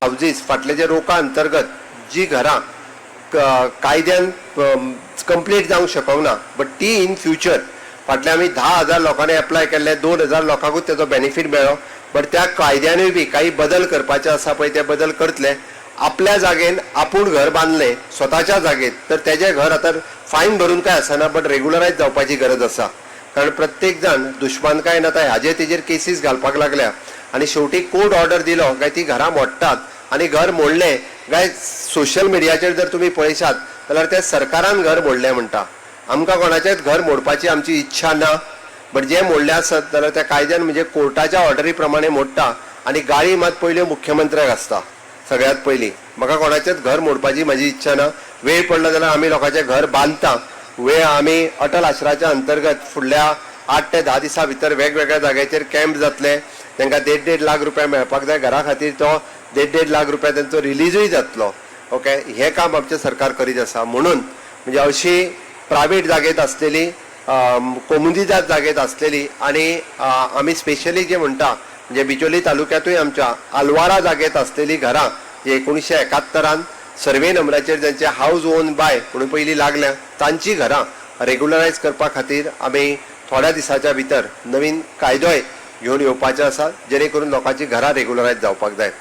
Houses फाटले जे रोका अंतर्गत जी घरां कायद्यान कंप्लीट जावंक शकना, बट ती इन फ्युचर फाटले आमी 10,000 लोकांनी एप्लाय केल्ले, 2,000 लोकांकूच तेजो बेनिफीट मेळ्ळो. बट त्या कायद्यानूय बी काही बदल करपाचे आसा पळय, ते बदल करतले. आपल्या जागेन आपूण घर बांदलें स्वताच्या जागेत तर तेजें घर आतां फायन भरून काय आसना, बट रेगुलरायज जावपाची गरज आसा. कारण प्रत्येक जाण दुश्मानकायेन आतां हाजेर तेजेर केसीस घालपाक लागल्या आनी शेवटी कोर्ट ऑर्डर दिलो काय ती घरां मोडटात. आनी घर मोडलें काय सोशल मिडियाचेर जर तुमी पळयशात जाल्यार ते सरकारान घर मोडलें म्हणटा. आमकां कोणाचेंच घर मोडपाची आमची इच्छा ना, बट जे मोडले आसत जाल्यार त्या कायद्यान म्हणजे कोर्टाच्या ऑर्डरी प्रमाणे मोडटा. आनी गाळी मात पयल्यो मुख्यमंत्र्याक आसता सगळ्यात पयलीं. म्हाका कोणाचेंच घर मोडपाची म्हाजी इच्छा ना. वेळ पडलो जाल्यार आमी लोकांचें घर बांदता. वेळ आमी अटल आश्राच्या अंतर्गत फुडल्या 8 ते 10 दिसां भितर वेगवेगळ्या जाग्याचेर कॅम्प जातले. तांकां देड देड लाख रुपया मेळपाक जाय घरा खातीर, तो देड देड लाख रुपया तेंचो रिलीजूय जातलो. ओके, हें काम आमचें सरकार करीत आसा. म्हणून म्हणजे अशी प्रायवेट जागेत आसलेली, कोमुनिदाद जागेत आसलेली आनी आमी स्पेशली जे म्हणटा म्हणजे बिचोली तालुक्यांतूय आमच्या आलवारा जागेत आसलेली घरां जी 1971 सर्वे नंबराचेर जांचे हावज ओन बाय म्हणून पयलीं लागल्या, तांची घरां रेगुलरायज करपा खातीर आमी थोड्या दिसाच्या भितर नवीन कायदोय घेवन येवपाचे आसा, जेणे करून लोकांची घरां रेगुलरायज जावपाक जाय.